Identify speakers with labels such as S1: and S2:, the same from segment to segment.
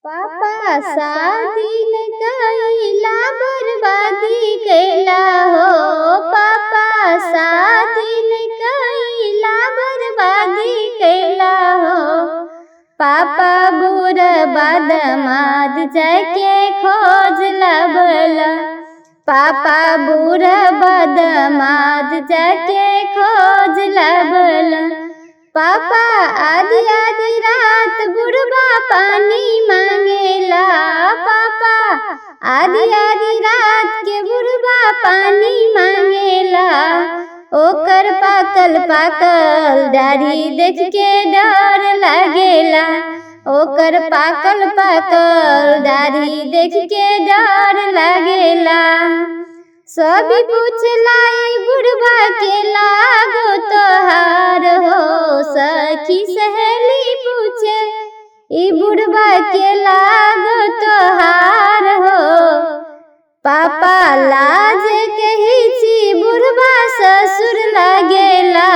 S1: पापा शादी न कइला बर्बादी कइला हो। पापा शादी न कइला बर्बादी कइला हो। पापा बुढ़बा दमाद जाके खोज लबला। पापा बुढ़बा दमाद जाके खोज लबला। पापा आधी आधी रात बुढ़बा पानी मांगेला। पापा आधी आधी रात के बुढ़बा पानी मांगेला। ओकर पाकल पाकल दाढ़ी देख के डर लागेला। ओकर पाकल पाकल दाढ़ी देख के डर लागेला। सभी पूछला ई बुढ़बा के लागो तोहार हो। सखी सहेली पूछे ई बुढ़बा के लागो तोहार हो। पापा लाज कही छी बुढ़बा ससुर लागेला।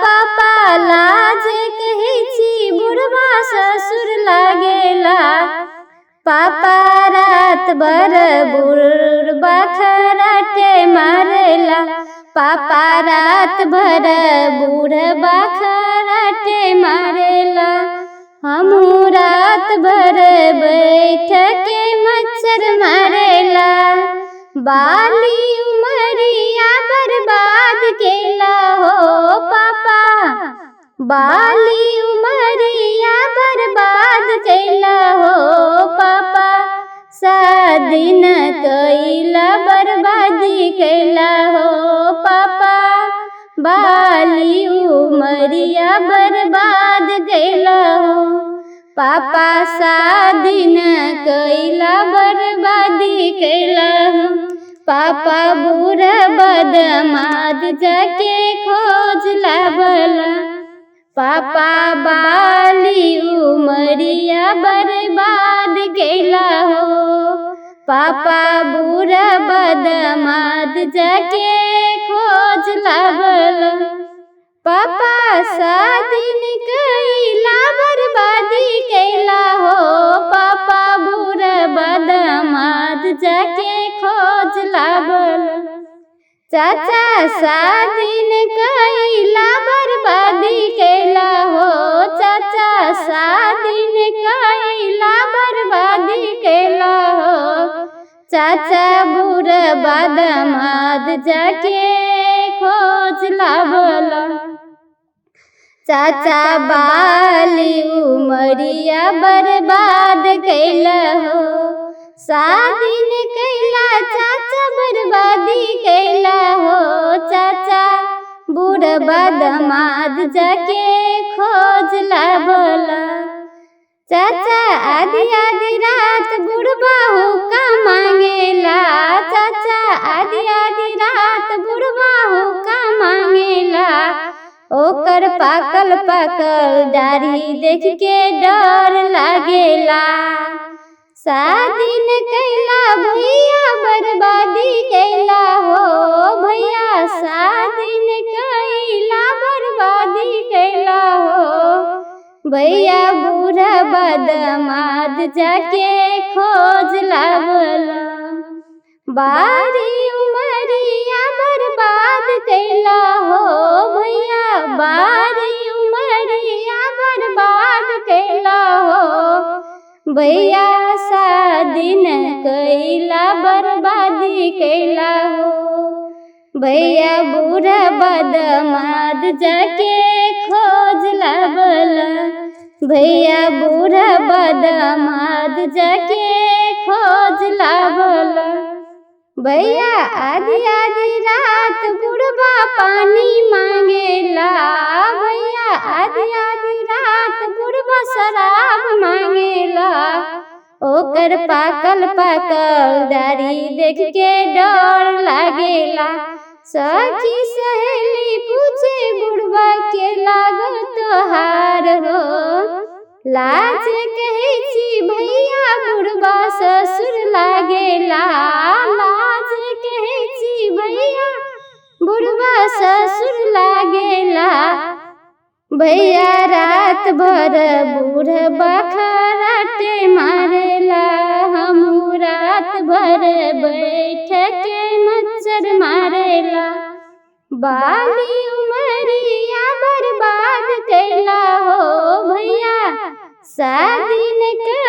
S1: पापा लाज कही छी बुढ़बा ससुर लागेला। पापा रात भर बुढ़बा खराटे मारेला। पापा रात भर बुढ़बा खराटे मारेला। हमहू रात भर बैठ के मच्छर मारेला। बाली उमरिया बर्बाद केला हो। पापा बाली उमरिया बर्बाद केला हो। पापा शादी न कइला बर्बादी कैला हो। पापा बाली उमरिया बर्बाद कैला हो। पापा शादी न कइला बर्बादी कैला हो। पापा बुढ़बा दमाद जाके खोज लावला। पापा बाली उमरिया बर्बाद कैला हो। पापा बुढ़बा दमाद जाके खोज लावला। पापा शादी न कइला बर्बादी कैला हो। पापा बुढ़बा दमाद जाके खोज लावला। चाचा शादी न कइला बर्बादी कैला हो। चाचा शादी न कइला बर्बादी कैला हो। चाचा बुढ़बा दमाद जाके खोज लावला। चाचा बाली उमरिया बर्बाद कैला हो। शादी न कैला चाचा बर्बादी कैला हो। चाचा बुढ़बा दमाद जाके खोज लावला। चाचा आधी आधी रात बुढ़बा हुक्का मांगेला। चाचा आधी आधी रात बुढ़बा हुक्का मांगेला। ओकर पाकल पाकल दाढ़ी देख के डर लागेला। शादी न कैला भैया बर्बादी कैला हो। भैया शादी न कैला बर्बादी कैला हो। भैया बुढ़बा दमाद जाके खोज लावला। बारी उमरिया बर्बाद कैला हो। भैया बारी उमरिया बर्बाद कैला हो। भैया शादी न कैला बर्बादी कैला हो। भैया बुढ़बा दमाद जाके खोज लावला। भैया बुढ़बा दमाद जाके खोज लावला। भैया आधी आधी रात बुढ़बा पानी मांगेला। भैया आधी आधी रात बुढ़बा शराब मांगेला। ओकर पाकल पाकल दाढ़ी देख के डर लागेला। सखी सहेली पूछे बुढ़बा के लागो तोहार हो। लाज कहे छी भैया बुढ़बा ससुर लागेला। लाज कहे छी भैया बुढ़बा ससुर लागेला। भैया रात भर बूढ़बा खराटे मारे। बाली उमरिया बर्बाद कैला हो भैया, शादी न।